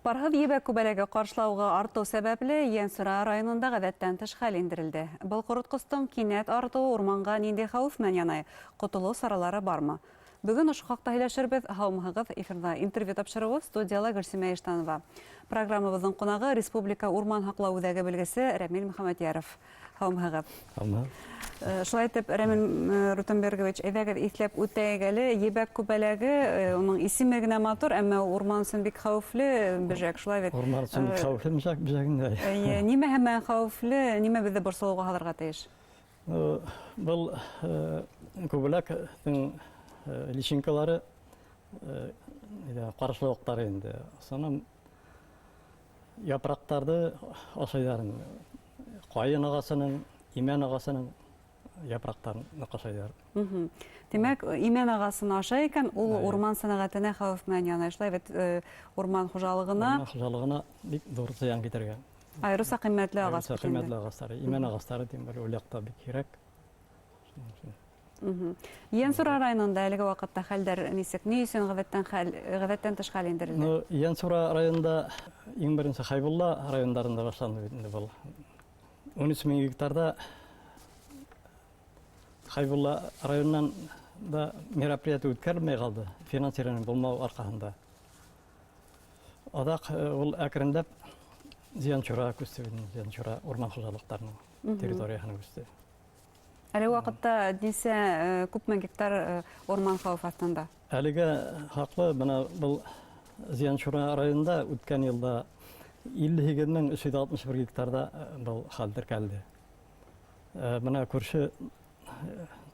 Парһыҙ ебәк күбәләге ҡаршылауға артыу сәбәпле Ейәнсура районында ғәҙәттән тыш хәл индерелде. Был ҡоротҡостоң кинәт артыуы урманға ниндәй хәүеф менән янай? Ҡотолоу саралары бармы? Бөгөн ошо хаҡта һөйләшербеҙ. Һаумыһығыҙ, эфирҙа интервью тапшырыуы, студияла Гөлсимә Иштанова. Программабыҙҙың ҡунағы Республика урман һаҡлау үҙәге белгесе Рәмил Мөхәммәтйәров. Һаумыһығыҙ. Һаумыһығыҙ. Шулай итеп, Рәмил Рутенбергович, әйҙәгеҙ иҫләп үтәйек әле. Ебәк күбәләге, уның исеме генә матур, әммә ул урман өсөн бик хәүефле бөжәк, шулай бит? Урман өсөн бик хәүефле бөжәк, бөжәк инде. Эйе, нимәһе менән хәүефле, нимә беҙҙе борсолоуға һалырға тейеш? Был күбәләктең личинкалары, ҡаршылыҡтары инде. Основном япраҡтарҙы ашайҙар инде. Ҡайын ағасының, имән ағасының япраҡтарын ныҡ ашайҙар. Тимәк, имән ағасын ашай икән, ул урман сәнәғәтенә хәүеф менән янай. Шулай бит, урман хужалығына. Урман хужалығына бик ҙур зыян китергән. Айырыуса ҡиммәтле ағас. Айырыуса ҡиммәтле ағастар. Имән ағастары тим бер ул яҡта бик һирәк. Ейәнсура районында әлеге ваҡытта хәлдәр нисек? Ни өсөн ғәҙәттән хәл, ғәҙәттән тыш хәл индерелде? Ну, Ейәнсура районында иң беренсе Хәйбулла райондарында башланды бит инде был. 13 мең гектарда Хәйбулла районынан да мероприятие үткәрелмәй ҡалды, финансирование булмау арҡаһында. Аҙаҡ ул әкренләп Зиянчура күсте бит инде, Зиянчура урман хужалыҡтарының территорияһына күсте. Әлеге ваҡытта нисә, күпме гектар урман хәүеф аҫтында? Әлегә хаҡлы, бына был Зиянчура районында үткән йылда 58 361 гектарда был хәл теркәлде. Бына күрше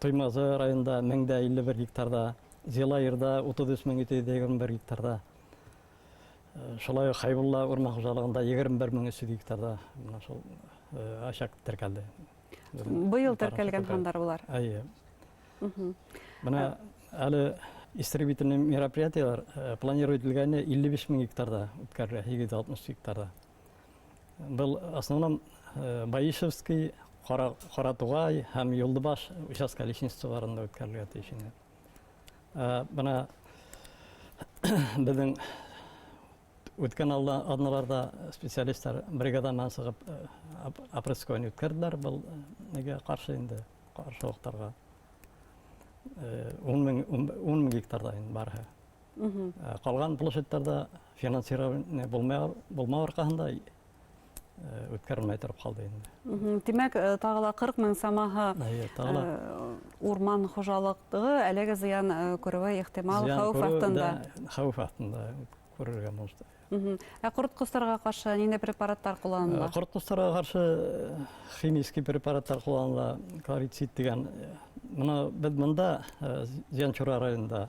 Туймазы районында 1051 гектарда, Зилайырҙа 33 221 гектарда, шулай уҡ Хәйбулла урман хужалығында 21 300 гектарда бына шул очаг теркәлде. Быйыл теркәлгән һандар улар. Әйе. Бына әле истребительный мероприятиелар планировать ителгәне 55 мең гектарда үткәрелә, 860 гектарда. Был основном Баишевский, Ҡаратуғай һәм Юлдыбаш участка лесничестволарында үткәрелергә тейеш инде. Бына беҙҙең үткән аҙналарҙа специалисттар бригада менән сығып опрыскивание үткәрҙеләр был нигә ҡаршы инде, ҡаршылыҡтарға. 10 мең гектарҙа инде барыһы. Ҡалған площадьтарҙа финансирование булмау арҡаһында үткәрелмәй тороп ҡалды инде. Тимәк, тағы ла 40 мең самаһы Эйе, тағы ла урман хужалыҡтығы әлеге зыян күреүе ихтимал, хәүеф аҫтында. Хәүеф аҫтында күрергә может. Ә ҡоротҡостарға ҡаршы ниндәй препараттар ҡулланыла? Ҡоротҡостарға ҡаршы химический препараттар ҡулланыла, кларицид тигән. Бына беҙ бында Зиянчура районында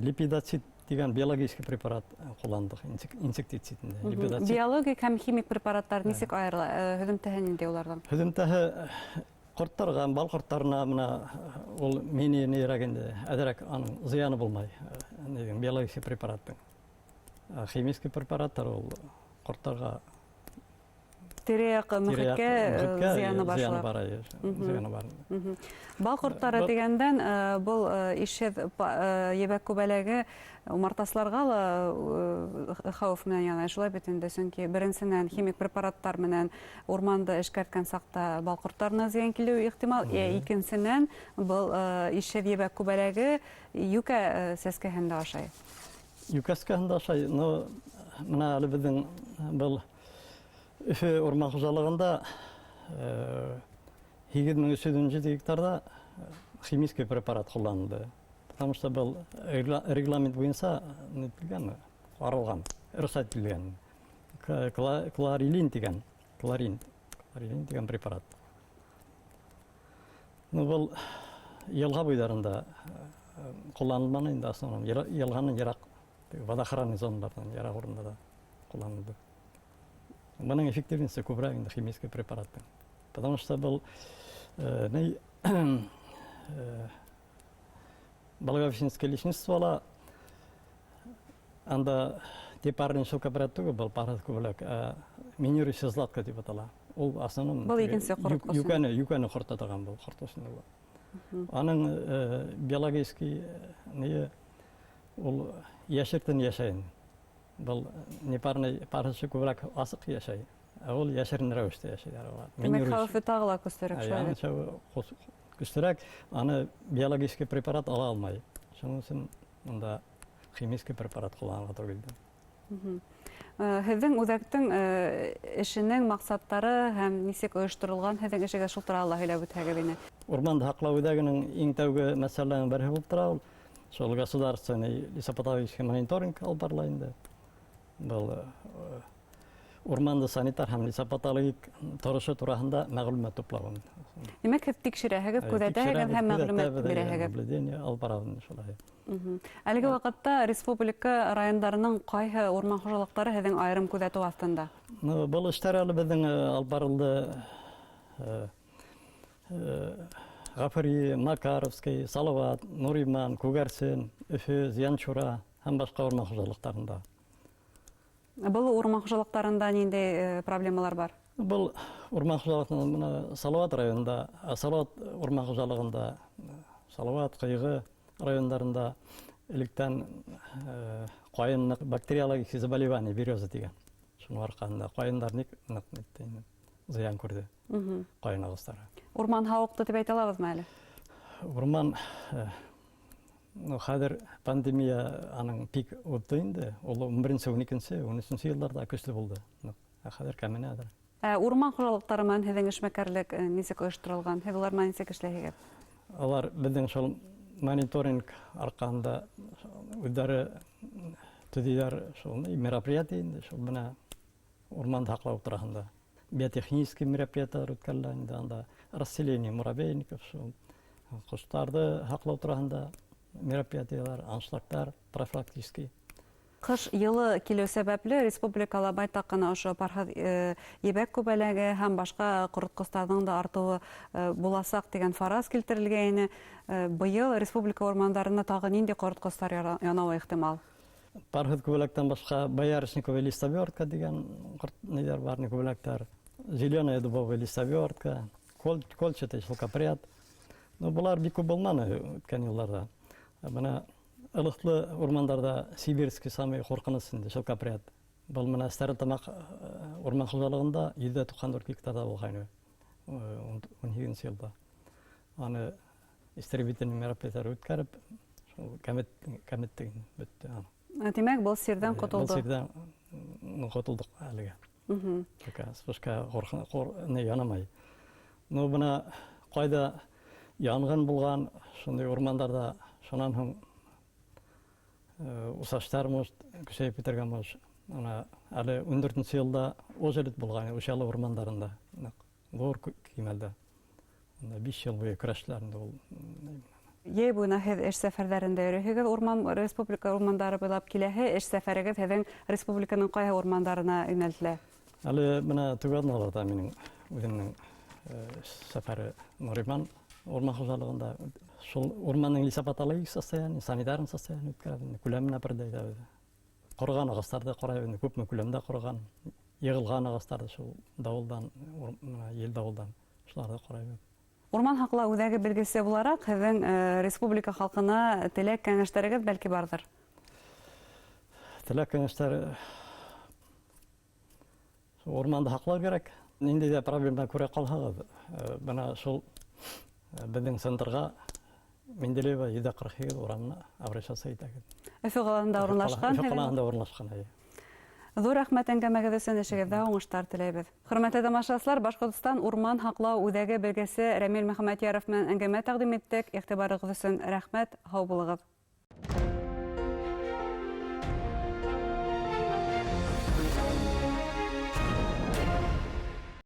липидоцид тигән биологический препарат ҡулландыҡ, инсектицид. Липидоцид. Биологик һәм химик препараттар нисек айырыла? Һөҙөмтәһе ниндәй уларҙың? Һөҙөмтәһе ҡорттарға, бал ҡорттарына бына ул менее нейерәк инде, әҙерәк аның зыяны булмай, биологический препараттың. Химический препараттар ул ҡорттарға тирә-яҡ мөхиткә зыяны бар. Зыяны бар, зыяны бар. Бал ҡорттары тигәндән, был ишһеҙ ебәк күбәләге умартасыларға ла хәүеф менән янай, шулай бит инде, сөнки беренсенән химик препараттар менән урманды эшкәрткән саҡта бал ҡорттарына зыян килеүе ихтимал, икенсенән был ишһеҙ ебәк күбәләге йүкә сәскәһен дә ашай. Йүкә сәскәһен дә ашай, но бына әле беҙҙең был Өфө урман хужалығында 8317 гектарҙа химический препарат ҡулланылды. Потому что был регламент буйынса нителгән, ҡаралған, рөхсәт ителгән. Кларилин тигән, кларилин тигән препарат. Ну, был йылға буйҙарында ҡулланылманы инде, основном йылғаның йыраҡ водоохранный зоналарҙан йыраҡ урында ҡулланылды. Бының эффективности күберәк инде химический препараттың. Потому что был ни Благовещенское лесничествола анда непарный шелкопряд түгел, был парһыҙ күбәләк, минирующая златка тип атала. Ул основном был икенсе ҡоротҡос. Йүкәне ҡорта торған был ҡорт ул. Аның биологический ние ул йәшертен йәшәй. Был непарный парһыҙ күберәк асыҡ йәшәй, ә ул йәшерен рәүештә йәшәйҙәр улар. Тимәк, хәүефе тағы ла көслөрәк шулай бит. Көслөрәк, аны биологический препарат ала алмай. Шуның өсөн унда химический препарат ҡулланырға тура килде. Һеҙҙең үҙәктең эшенең маҡсаттары һәм нисек ойошторолған һеҙҙең эшегеҙ, шул турала һөйләп үтһәгеҙ ине. Урманды һаҡлау үҙәгенең иң тәүге мәсьәләләренең береһе булып тора ул. Шул государственный лесопатологический мониторинг алып барыла инде. Был урманды санитар һәм лесопатологик торошо тураһында мәғлүмәт туплау. Тимәк, һеҙ тикшерәһегеҙ, күҙәтәһегеҙ һәм мәғлүмәт бирәһегеҙ. Наблюдение алып барабыҙ шулай. Әлеге ваҡытта республика райондарының ҡайһы урман хужалыҡтары һеҙҙең айырым күҙәтеү аҫтында? Был эштәр әле беҙҙең алып барылды. Ғафури, Макаровский, Салават, Нуриман, Күгәрсен, Өфө, Зиянчура һәм башҡа урман хужалыҡтарында. Был урман хужалыҡтарында ниндәй проблемалар бар? Был урман хужалыҡтарында бына Салават районында, Салават урман хужалығында, Салават, Ҡыйғы райондарында электән ҡайын бактериологик заболевание береза тигән. Шуның арҡаһында ҡайындар ныҡ нитте инде, зыян күрҙе. Ҡайын ағастары. Урман һауыҡты тип әйтә алабыҙмы әле? Урман, хәҙер пандемия аның пик үтте инде. Ул ун беренсе, ун икенсе, ун өсөнсө йылдарҙа көслө булды. Ә хәҙер кәменә хәҙер. Урман хужалыҡтары менән һеҙҙең эшмәкәрлек нисек ойошторолған? Һеҙ улар менән нисек эшләйһегеҙ? Алар беҙҙең шул мониторинг арҡаһында үҙҙәре төҙөйҙәр шул мероприятие инде, шул бына урманды һаҡлау тураһында. Биотехнический мероприятиелар үткәрелә инде, анда расселение муравейников, шул ҡоштарҙы һаҡлау тураһында мероприятиелар, аншлагтар профилактический. Ҡыш йылы килеү сәбәпле республикала байтаҡ ҡына ошо парһыҙ ебәк күбәләге һәм башҡа ҡоротҡостарҙың да артыуы буласаҡ тигән фараз килтерелгәйне. Быйыл республика урмандарына тағы ниндәй ҡоротҡостар янауы ихтимал? Парһыҙ күбәләктән башҡа боярышниковая листовертка тигән ҡорт ниҙәр бар, ни күбәләктәр. Зеленая дубовая листовертка, кольчатый шелкопряд. Былар бик күп булманы үткән йылларҙа. Бына ылыҫлы урмандарҙа сибирский самый ҡурҡыныс инде шелкопряд. Был бына Стәрлетамаҡ урман хужалығында йөҙ ҙә туҡһан дүрт гектарҙа булғайны, ун һигеҙенсе йылда. Аны истребительный мероприятиелар үткәреп, шул кәметтек инде, бөттө аны. Тимәк, был сирҙән Был ҡотолдоҡ. сирҙән ҡотолдоҡ әлегә. Пока вспышка не янамай. Бына ҡайҙа янғын булған, шундай урмандарҙа, шунан һуң усаштар может көсәйеп китергә может. Ана әле ун дүртенсе йылда ожелет булған, Учалы урмандарында, ныҡ ҙур кимәлдә. Унда 5 йыл буйы көрәштеләр инде ул. Йәй буйына һеҙ эш сәфәрҙәрендә йөрөйһөгөҙ, республика урмандары буйлап. Киләһе эш сәфәрегеҙ һеҙҙең республиканың ҡайһы урмандарына йүнәлтелә? Әле бына теге аҙналарҙа минең үҙемдең сәфәре Нуриман урман хужалығында. Шул урмандың лесопатологик состояние, санитарный состояние үткәрәбеҙ инде, күләменә бер дә әйтәбеҙ. Ҡороған ағастарҙы ҡарайбыҙ инде, күпме күләмдә ҡороған, йығылған ағастарҙы шул дауылдан, бына ел дауылдан, шуларҙы ҡарайбыҙ. Урман һаҡлау үҙәге белгесе булараҡ, һеҙҙең республика халҡына теләк кәңәштәрегеҙ бәлки барҙыр? Теләк кәңәштәр, урманды һаҡлау кәрәк. Ниндәй ҙә проблема күрә ҡалһағыҙ, бына шул беҙҙең центрға Менделеева йөҙ ҡырҡ һигеҙ урамына обращаться итәгеҙ. Өфө ҡалаһында урынлашҡан Өфө һеҙҙең ҡалаһында урынлашҡан, эйе. Ҙур рәхмәт әңгәмәгеҙ өсөн, эшегеҙҙә уңыштар теләйбеҙ. Хөрмәтле тамашасылар, Башҡортостан урман һаҡлау үҙәге белгесе Рәмил Мөхәммәтйәров менән әңгәмә тәҡдим иттек. Иғтибарығыҙ өсөн рәхмәт, һау булығыҙ.